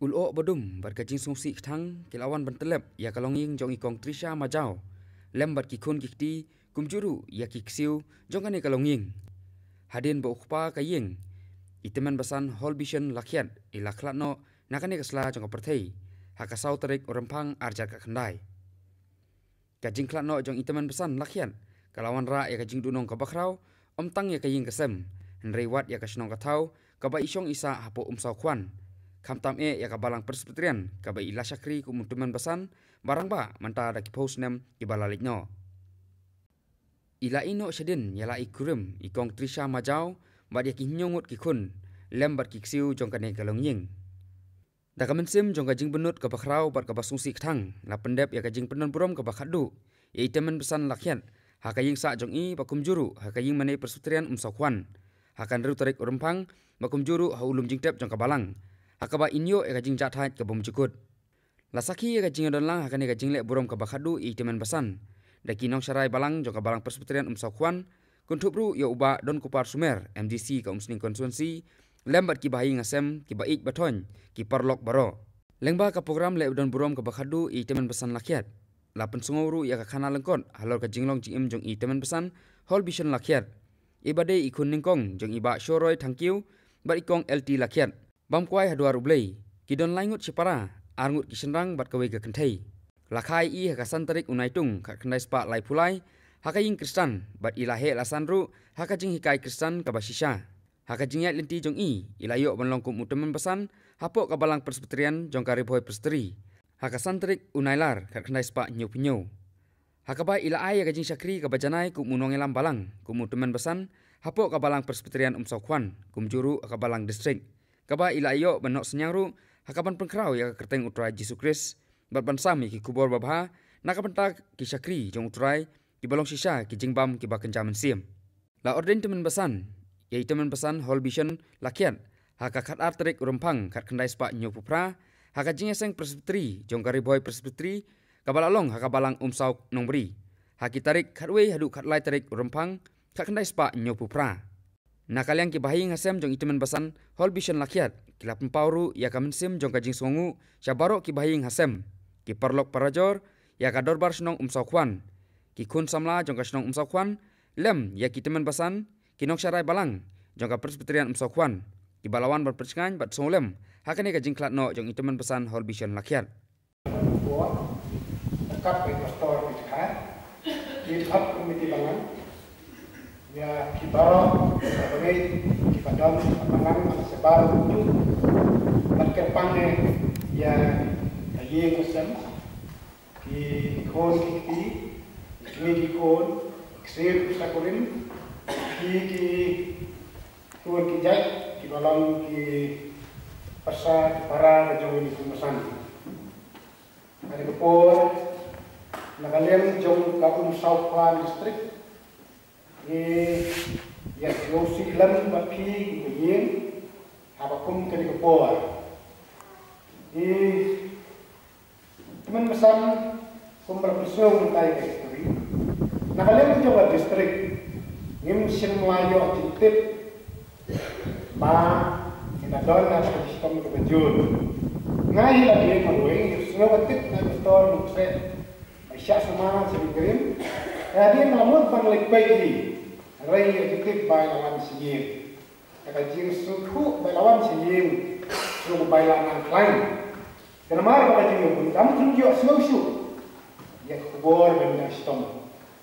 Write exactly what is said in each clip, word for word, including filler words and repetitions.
U lyoh badum bad ka jingsngewsih kthang ki la wan ban tyllep ïa ka longïing jong i Kong Trisha Majaw lem bad ki khun ki kti, kumjuh ruh ïa ki ksiew jong kane ka longïing. Hadien ba u kpa ka ïing, i tymmen basan Holbishan Lakhiat, i la khlad noh na kane ka sla jong ka pyrthei ha ka saw tarik u Rymphang arhajar khatkhyndai. Ka jingkhlad noh jong i tymmen basan Lakhiat ka la wanrah ïa ka jingduhnong kaba khraw, ym tang ïa ka ïing ka sem, hynrei wat ïa ka shnong ka thaw kaba i shong i sah hapoh Umsawkhwan, khamtam eh ïa ka Balang Presbyterian kaba i la shakri kum u tymmen basan ba rangbah mynta da ki phew snem kiba la leit noh. I la ïeh noh shadien ïa la i kurim, i Kong Trisha Majaw, bad ïa ki hynñiew ngut ki khun lem bad ki ksiew jong kane ka longïing. Da ka mynsiem jong ka jingbynnud kaba khraw bad kaba sngewsih kthang, la pyndep ïa ka jingpyndonburom kaba khatduh ïa i tymmen basan Lakhiat ha ka ïing sah jong i, bad kumjuh ruh ha ka ïing mane Presbyterian Umsawkhwan ha ka hynriew tarik u Rymphang, bad kumjuh ruh ha u lum jingtep jong ka Balang, ha kaba in ïoh ïa ka jingjahthait kaba mjukut. La sakhi ïa ka jingïadon lang ha kane ka jingleh burom kaba khatduh ïa i tymmen basan da ki nongsharai Balang jong ka Balang Presbyterian Umsawkhwan, kynthup ruh ïa u Bah Donkupar Sumer, M D C ka Umsning Constituency, lem bad ki bahaïing hasem, ki ba-ïeid ba-thoiñ, ki paralok baroh. Lyngba ka program leh donburom kaba khatduh ïa i tymmen basan Lakhiat, la pynsngew ruh ïa ka khana lyngkot halor ka jinglong jingim jong i tymmen basan Holbishan Lakhiat, i ba dei i khun nyngkong jong i Bah Shoroi Thangkiew bad i Kong L T Lakhiat, bam kwai ha duwar U Blei. Ki don lai ngut shipara, ar ngut ki shynrang bad kawei ka kynthei. La kha ïa i ha ka san tarik u Naitung khatkhyndai spah laiphew lai ha ka ïing Khristan, bad i la heh la san ruh ha ka jinghikai Khristan kaba shisha. Ha ka jingïaid lynti jong i, i la ïoh ban long kum u tymmen basan hapoh ka Balang Presbyterian jong ka Ri Bhoi Presbytery ha ka san tarik u Nailar khatkhyndai spah hynñiewphew hynñiew. Ha kaba i la ai ïa ka jingshakri kaba janai kum u nongïalam Balang, kum u tymmen basan hapoh ka Balang Presbyterian Umsawkhwan, kumjuh ruh ha ka Balang District, kaba i la ïoh ban noh synñiang ruh ha kaban pynkhraw ïa ka kyrteng U Trai Jisu Khrist bad ban sam ïa ki khubor babha na ka bynta ki shakri jong U Trai kiba long shisha ki jingbam kiba kynja mynsiem. La ordain tymmen basan ïa i tymmen basan Holbishan Lakhiat ha ka khatar tarik u Rymphang khatkhyndai spah hynñiewphew phra ha ka jingïaseng Presbytery jong ka Ri Bhoi Presbytery, kaba la long ha ka Balang Umsaw Nongbri ha ki tarik khatwei haduh khatlai tarik u Rymphang khatkhyndai spah hynñiewphew phra. Na ka liang ki bahaïing hasem jong i tymmen basan Holbishan Lakhiat ki la pynpaw ruh ïa ka mynsiem jong ka jingsngewnguh sha baroh ki bahaïing hasem, ki paralok parajor, ïa ka Dorbar Shnong Umsawkhwan, ki khun samla jong ka Shnong Umsawkhwan, lem ïa ki tymmen basan, ki nongsharai Balang jong ka Presbyterian Umsawkhwan, kiba la wan ban pyrshang bad sngewlem ha kane ka jingkhlad noh jong i tymmen basan Holbishan Lakhiat. Ka kap ka pastor ka jaka, ki hap komiti Balang, ïa ki baroh ka bangeit kiba don ha Balang, ha Sebar, bad kyrpang eh ïa ka ïing ka sem, ki khun ki kti, ki kmie ki khun, ki ksiew ki sakurim, ki ki khun ki jait kiba long ki pasa ki para ka jong ngi ki khynnah. Ka dei ka por na ka liang jong ka Umsawkhwan District, ngi ïa sngewsih lem bad phi ki ïing haba kum kane ka por. Ngi tymmen basan, kum ba la pynsngew mynta ïa ka history, na ka liang jong ka district ngim shym la ïoh jingtip ba ngi la don ha ka jingshitom kaba jur. Nga hi la dei marwei, ngi sngew ka tip na ka pastor Nongkseh ba shah sumar sha Nongkrim. Ïa dei nga la mut ban leit peit hi, hynrei ïa ka tip ba i la wan sha ïing. Ïa ka jingsngewthuh ba i la wan sha ïing, sngewbha ba i la nang khlaiñ. Te namar ba ka jingïabun kam, ngim ju ïohsngew shuh ïa ka khubor ba ngi dang shitom.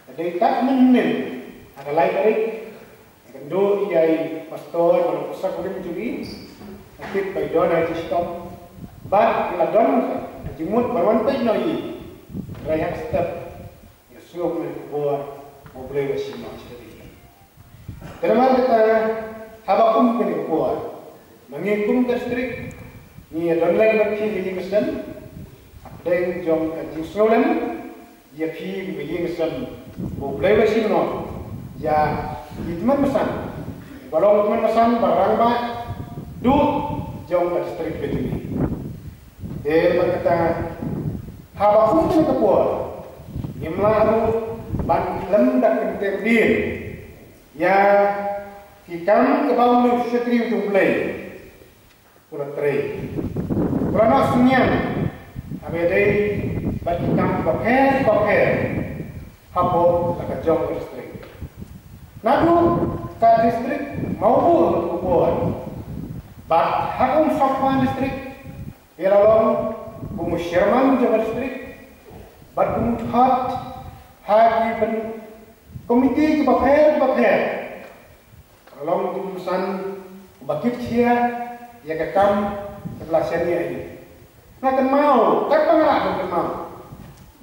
Ka dei tad mynhynnin ha ka lai tarik, kynduh ïa i pastor bad u pastor kurim jong ngi, ka tip ba i don ha ka jingshitom. Bad ngi la don ka jingmut ban wan peit noh ïa i. Hynrei ha ka step ïa sngewbha ka khubor ba U Blei u la shim noh sha ka ïing. Te namar kata, haba kum kane ka por, ma ngi kum ka district ngi ïa don lem bad phi ka ïing ka sem, hapdeng jong ka jingsngewlem ïa phi ka ïing ka sem ba U Blei u la shim noh ïa ki tymmen basan, ba long tymmen basan ba rangbah duh jong ka district ka jong ngi. Te namar kata, haba kum kane ka por, ngim lah ruh ban khlem da kyntiew dien ïa ki kam kiba u shakri jong U Blei u la trei. Ranok Sniang, haba dei bad ki kam bapher bapher hapoh la ka jong ka district. Naduh ka district Mawbuh haduh ka por, bad ha ka Umsokpan district, ïa la long kum u chairman jong ka district, bad kum u thot ha ki ban komiti ki bapher bapher. Long kum u san ba kit khia ïa ka kam ka la sien ïa i. Nga kynmaw, kat ba nga la kynmaw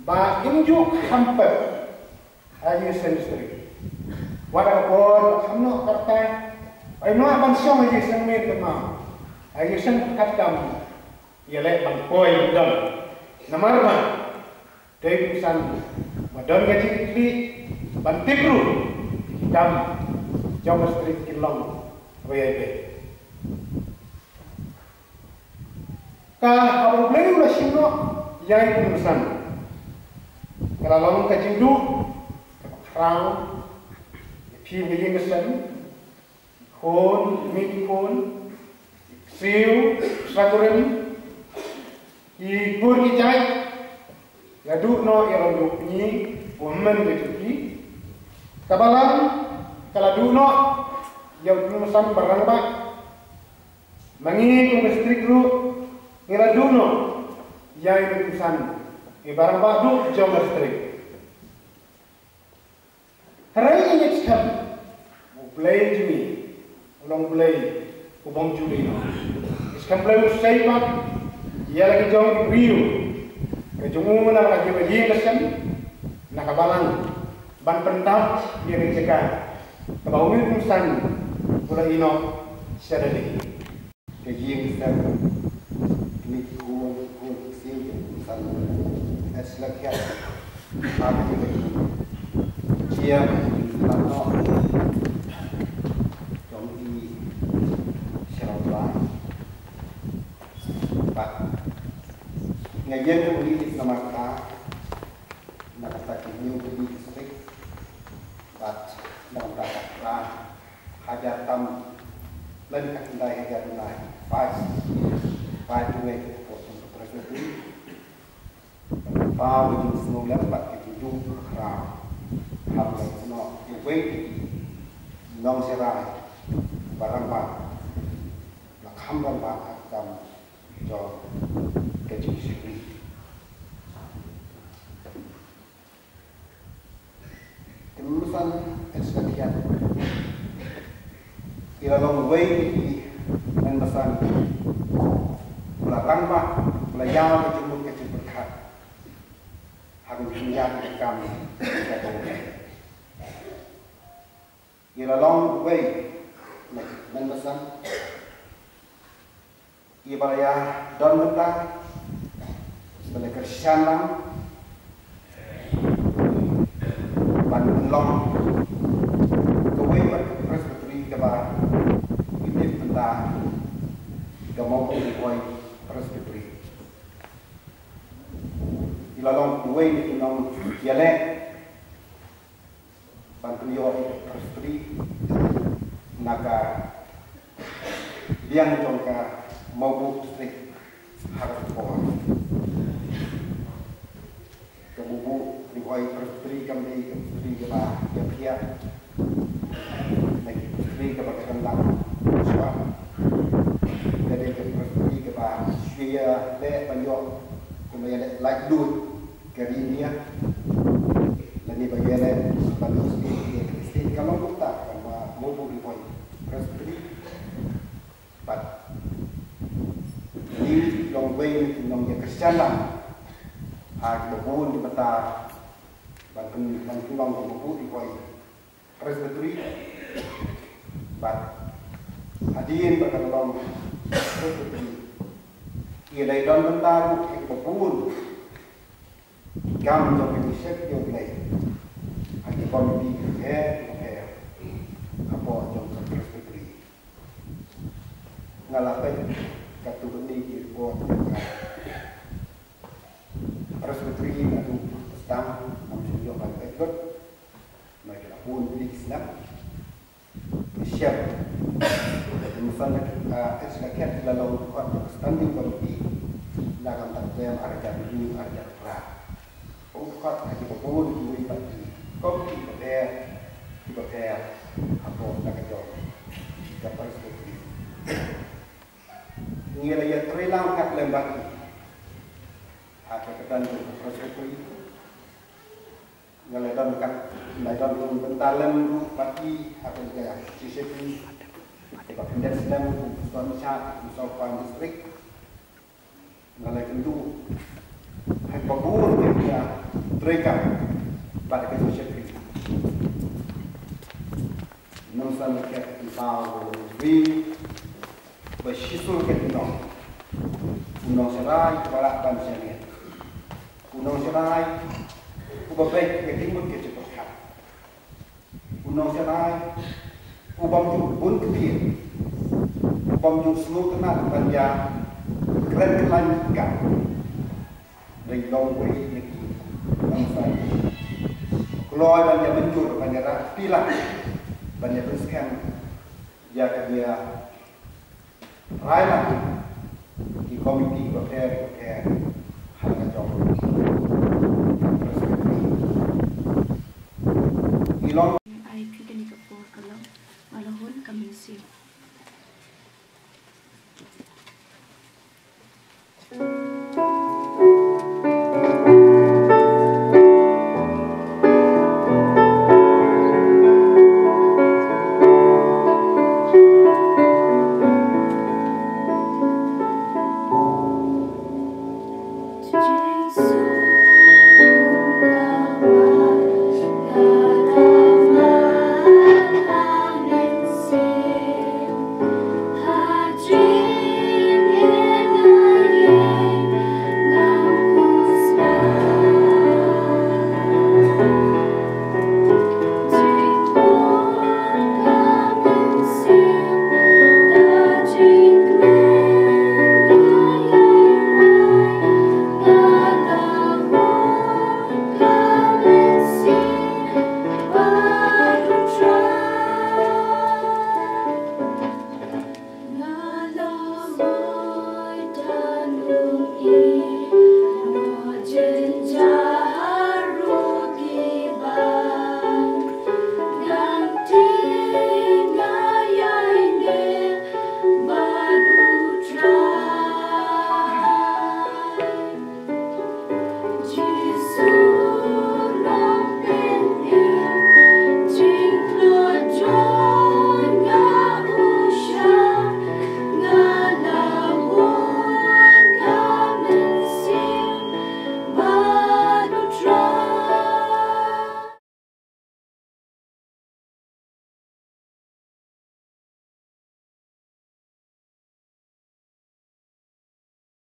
ba in ju kham pep ha ïa sen district. Wat ka por kham noh karta ai noh ban shong ha ïa sen, me kynmaw, ha ïa sen kat kam ïa leh ban poi ban don. Namar ba dei kum san ba don ka jingkitkhlieh ban tip ruh ki kam jong ka district kin long wei ai be. Ka haba U Blei u la shim noh ïa i kum san, ka la long ka jingduh kaba khraw ïa phi, ïa ka ïing ka sem, ki khun, ki mei ki khun, ki ksiew, ki sakurim, ki kur ki jait. La duh noh ïa la duh pynïeng u hynmen ka jong ki. Ka balang ka la duh noh ïa u kongsan ba rangbah. Ma ngi kum ka district ruh ngi la duh noh ïa i kongsan, i ba rangbah duh jong ka district. Hynrei ngi ngeit skhem U Blei jong ngi u long U Blei u bym ju leh noh. Ngi skhem U Blei u sei pat ïa la ki jong ki briew ka jong u na la ka jong ka ïing ka sem, na ka balang, ban pyndap ïa ka jaka kaba u ngi kongsan u la ïeh noh sha da lei. Ka ïing sem, kine ki khun, ki khun ki ksiew ki kongsan, eh, shlek ïa. Ba ka ïing ka jia, ba ka ïing ka noh. Jong i shalom ba. Bad nga ïeng ka ïing ka namar ka, na kata ki new ka ïing ka stik. Bad na kata ka hajar tam lane ka khyndai hajar nai, bai, bai tu ngai ka por tu ka presbytery. Ba ka jingsngew lem bad ka jingduh ka khraw. Hap la kynnoh ïa uwei u nongsirai ba rangbah, la kham rangbah ha ka kam jong ka jingshakri. Te mynsan, eh, sngewthuh ïa la long uwei u nongbasan ba la rangbah, ba la ïaw ka jingmut ka jingpyrkhat ha ka jingïaid ka kam ka jong u. Ïa la long uwei u nongbasan i ba la ïa don bynta, ba la kyrshan lang ban pynlong kawei pat ka presbytery kaba i tip bynta ka Mawbuh Ri Bhoi Presbytery. I la long uwei na ki nongïaleh ban pynïoh ïa ka presbytery na ka liang jong ka Mawbuh District ha ka por. Ka Mawbuh Ri Bhoi Presbytery kam dei ka presbytery kaba ïaphiah na ki presbytery kaba kren lang shuwa. Ka dei ka presbytery kaba shu ïaleh ban ïoh, kumba ïaleh laitluid ka ri India. Lane ba ïaleh ban ïoh state, state ka long kumta, ka Mawbuh Ri Bhoi Presbytery. Bad ngi long uwei na ki nongïakyrshan lang ha kiba bun ki bynta ban pyn, ban pynlong ka Mawbuh Ri Bhoi Presbytery. Bad hadien ba ka la long Presbytery, i la don bynta ruh ha kiba bun ki kam jong ka jingshakri U Blei ha ki komiti kiba pher kiba pher hapoh jong ka Presbytery. Nga la peit katto katne ki report jong ka Presbytery naduh ba sdang, ngam shym ïoh ban peit lut. Namar ki la bun pli ki snem. Ki shem. Ki mynsan la, ah, ki la khet, ki la long kot jong ka standing committee. na ka bynta ka term ar hajar hynriew ar hajar phra. U khot ha kiba bun kiwei pat ki komiti bapher bapher hapoh na ka jong ka Presbytery. Ngi la ïatreilang katne bad ki ha ka kyrdan jong ka Presbytery. Nga la don kat, la don kum bynta lem ruh bad ki ha ka Presbytery. Kaba khyndiat snem kum u Pastor Misa, kum u Pastor District. Nga la kynduh ha kaba bun ki ïatreilang bad ka Presbytery. Nongsan ka ki paw wi ba shisur ka nong. U nongsharai uba lah ban shaniah. U nongsharai uba beit ka jingmut ka jingpyrkhat. U nongsharai ubym ju bun ktien, ubym ju sngewtynnat ban ïa kren khlaiñ ka. Dei long wei na ki nongsan kloi ban ïa mynjur, ban ïa rah tilang, ban ïa pynskhem ïa ka ïa rai lang ki komiti bapher bapher ha ka jong ka Presbytery. Ngi long